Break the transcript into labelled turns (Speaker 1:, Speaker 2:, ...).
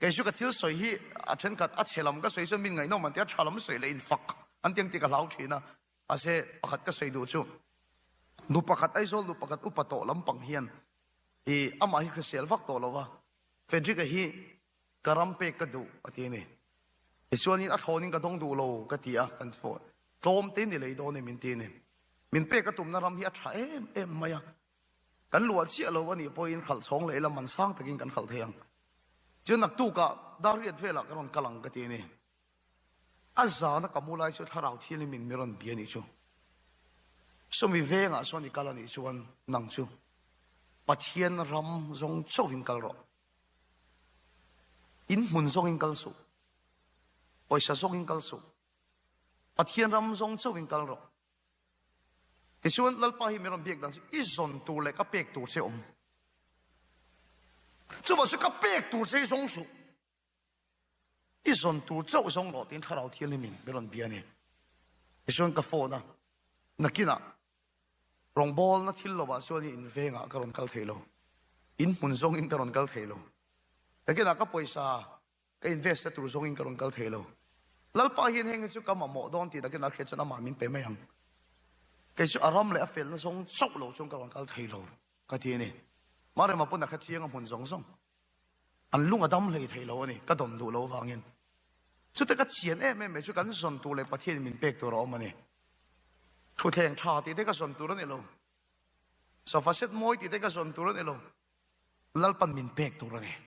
Speaker 1: Kei chu ka thil sawi hi a thenkhat a chhe lam ka sawi chuan min ngaihnawm an ti a, tha lam sawi leh infak an ti ang tih ka hlau thin a. Mahse pakhat ka sawi duh chu nu pakhat Aizawl nu pakhat upa tawh lampang hian i amah hi hrisel vak tawh lo va, Frederick-a hi ka ram pek ka duh a ti a ni. Tichuanin a thlawnin ka dawng duh lo ka ti a, kan tlawm te ni lei dawn e min ti a ni. Min pek a tumna ram hi a tha em em mai a, Kan luah chiah lo a nih pawhin khalh chhawng leh ila man sang takin kan khalh thei ang. Chuan naktukah dar riat velah ka rawn kal ang ka ti a ni. A zana ka mu lai chu thlarau thianghlim in mi rawn bia a nih chu. Sawmi vengah sawn i kal a nih chuan nang chu Pathian ram zawng chauhin kal rawh. In hmun zawngin kal suh. Pawisa zawngin kal suh. Pathian ram zawng chauhin kal rawh. Tichuan, Lalpa hi mi rawn biak dan chu i zawn tur leh ka pek tur che awm. Chuvang chu ka pek tur che hi zawng suh. I zawn tur chauh zawng rawh tiin Thlarau Thianghlimin mi rawn bia a ni. Tichuan ka phone a, nakinah rawngbawlna thil lovah chuan in vengah ka rawn kal thei lo, in hmun zawngin ka rawn kal thei lo. Nakinah ka pawisa Ka invest na tur zawngin ka rawn kal thei lo. Lalpa hian heng hi chu ka mamawh dawn tih takin a hriat chuan amah min pe mai ang. Kei chu a ram leh a felna zawng chauh lo chuan ka rawn kal thei lo ka ti a ni. Marema pawn a kha chiang a hmun zawng zawng. An lung a dam hlei thei lo a ni, ka dawn duh lo vangin. Chute ka chian em em mai chu kan zawn tur leh Pathianin min pek tur a awm a ni. Thutthleng tha tih te ka zawn tur a ni lo. Sofa set mawi tih te ka zawn tur a ni lo. Lalpan min pek tur a ni.